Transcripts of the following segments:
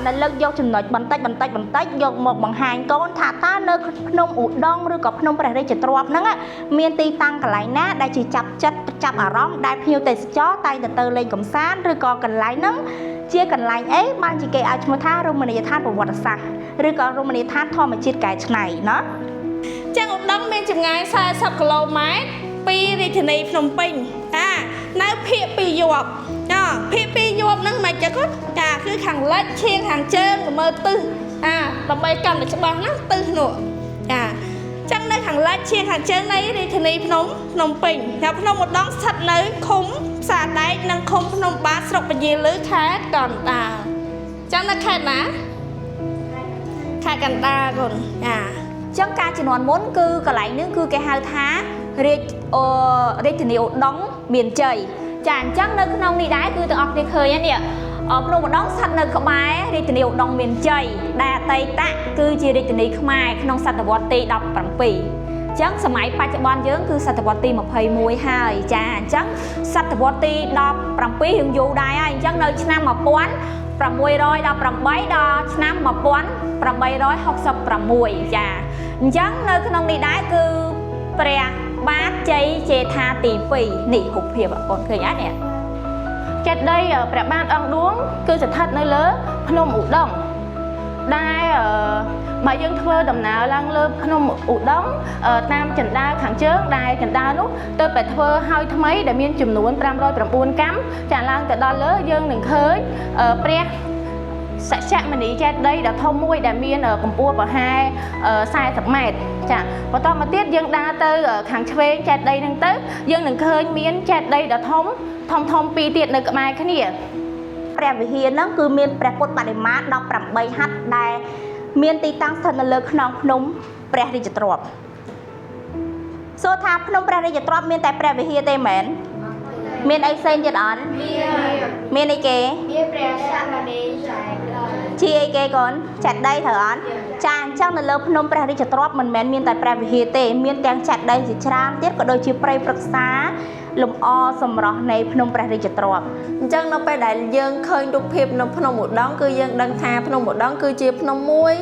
ន់តែលើកយកចំណុចបន្តិចបន្តិចបន្តិចយកមកបង្ហាញកូនថាតើនៅភ្នំឧដុង្គឬក៏ភ្នំព្រះរាជទ្រព្យហ្នឹងមានទីតាំងកន្លែងណាដែលជាចាប់ចិត្តចាប់អារម្មណ៍ដែលភ្ញៀវទេសចរតែងតែទៅលេងកម្សាន្តឬក៏កន្លែងហ្នឹងជាកន្លែងអីបានជាគេឲ្យឈ្មោះថារមណីយដ្ឋានប្រវត្តិសាស្ត្រឬក៏រមណីយដ្ឋានធម្មជាតិកែច្នៃណា ចឹងឧដុង្គមានចម្ងាយ40គីឡូម៉ែត្រពីរាជធានីភ្នំពេញចានៅភាគពីយប់ចាភាគពីយប់ហ្នឹងមិនចឹងចាគឺខាងលិចឈៀងខាងជើងមើលទិសអាដើម្បីកាន់តែច្បាស់ណាទិសនោះចាចឹងនៅខាងលិចឈៀងខាងជើងនៃរាជធានីភ្នំពេញចាភ្នំឧដុង្គស្ថិតនៅឃុំផ្សារដែកនិងឃុំភ្នំបាតស្រុកពញាលឺខេត្តកណ្ដាលចឹងនៅខេត្តណាខេត្តកណ្ដាលកូនចា ចឹងការជំនាន់មុនគឺកន្លែងនេះគឺគេហៅថារាជអរាជធានីឧដុង្គមានជ័យចាអញ្ចឹងនៅក្នុងនេះដែរគឺទាំងអស់គ្នាឃើញហើយនេះភ្នំឧដុង្គស្ថិតនៅក្បែររាជធានីឧដុង្គមានជ័យដែលអតីតគឺជារាជធានីខ្មែរក្នុងសតវត្សទី17ចឹងសម័យបច្ចុប្បន្នយើងគឺសតវត្សទី21ហើយចាអញ្ចឹងសតវត្សទី17រឿងយូរដែរហើយអញ្ចឹងនៅឆ្នាំ1618ដល់ឆ្នាំ1866ចាអញ្ចឹងនៅក្នុងនេះដែរគឺព្រះបាទជ័យជេដ្ឋាទី2នេះរូបភាពបងឃើញអត់នេះ ចេតិយព្រះបាទអង្គឌួងគឺស្ថិតនៅលើភ្នំឧដុង្គដែលបើយើងធ្វើដំណើរឡើងលើភ្នំឧដុង្គតាមជណ្ដើរខាងជើងដែលជណ្ដើរនោះទៅតែធ្វើឲ្យថ្មីដែលមានចំនួន509កាំចាឡើងទៅដល់លើយើងនឹងឃើញព្រះសច្ចមនីចេតិយដ៏ធំមួយដែលមានកម្ពស់ប្រហែល40ម៉ែត្រចាបន្តមកទៀតយើងដើរទៅខាងឆ្វេងចេតិយហ្នឹងទៅយើងនឹងឃើញមានចេតិយដ៏ធំធំធំពីរទៀតនៅក្បែរគ្នា ព្រះវិហារហ្នឹងគឺមានព្រះពុទ្ធបដិមា18ហត្ថដែលមានទីតាំងស្ថិតនៅលើខ្នងភ្នំព្រះរាជទ្រព្យសួរថាភ្នំព្រះរាជទ្រព្យមានតែព្រះវិហារទេមែនមានអីផ្សេងទៀតអត់មានអីគេ មានព្រះសមណីចែកដី ជាអីគេកូនចេតិយត្រូវអត់ចាអញ្ចឹងនៅលើភ្នំព្រះរាជទ្រព្យមិនមែនមានតែព្រះវិហារទេមានទាំងចេតិយជាច្រើនទៀតក៏ដូចជាព្រៃព្រឹក្សាលំអសម្រស់នៃភ្នំព្រះរាជទ្រព្យ អញ្ចឹងនៅពេលដែលយើងឃើញរូបភាពនៅភ្នំឧដុង្គគឺយើងដឹងថាភ្នំឧដុង្គគឺជាភ្នំមួយ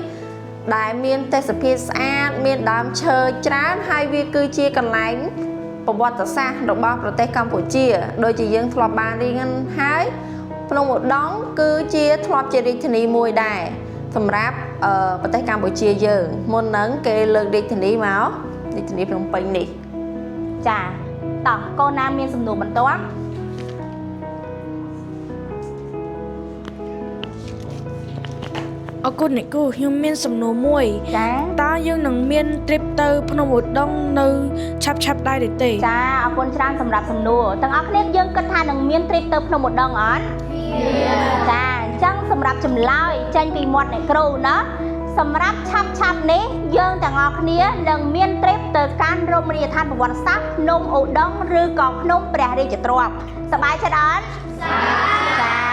ដែលមានទេសភាពស្អាតមានដើមឈើច្រើនហើយវាគឺជាកន្លែងប្រវត្តិសាស្ត្ររបស់ប្រទេសកម្ពុជាដូចជាយើងធ្លាប់បានរៀនហើយភ្នំឧដុង្គគឺជាធ្លាប់ជារាជធានីមួយដែរសម្រាប់ប្រទេសកម្ពុជាយើងមុនហ្នឹងគេលើករាជធានីមករាជធានីភ្នំពេញនេះ ចាតោះកូនណាមានសំណួរបន្ទាប់ អរគុណអ្នកគ្រូខ្ញុំមានសំណួរមួយ ចា តើយើងនឹងមាន trip ទៅភ្នំឧដុង្គនៅឆាប់ឆាប់ៗដែរឬទេ ចាអរគុណច្រើនសម្រាប់សំណួរទាំងអស់គ្នាយើងគិតថានឹងមាន trip ទៅភ្នំឧដុង្គអត់មានចាអញ្ចឹងសម្រាប់ចម្លើយចេញពីមាត់អ្នកគ្រូណាសម្រាប់ឆាប់ឆាប់នេះយើងទាំងអស់គ្នានឹងមាន trip ទៅកាន់រមណីយដ្ឋានប្រវត្តិសាស្ត្រភ្នំឧដុង្គឬក៏ភ្នំព្រះរាជទ្រព្យសប្បាយចិត្តអត់សប្បាយចា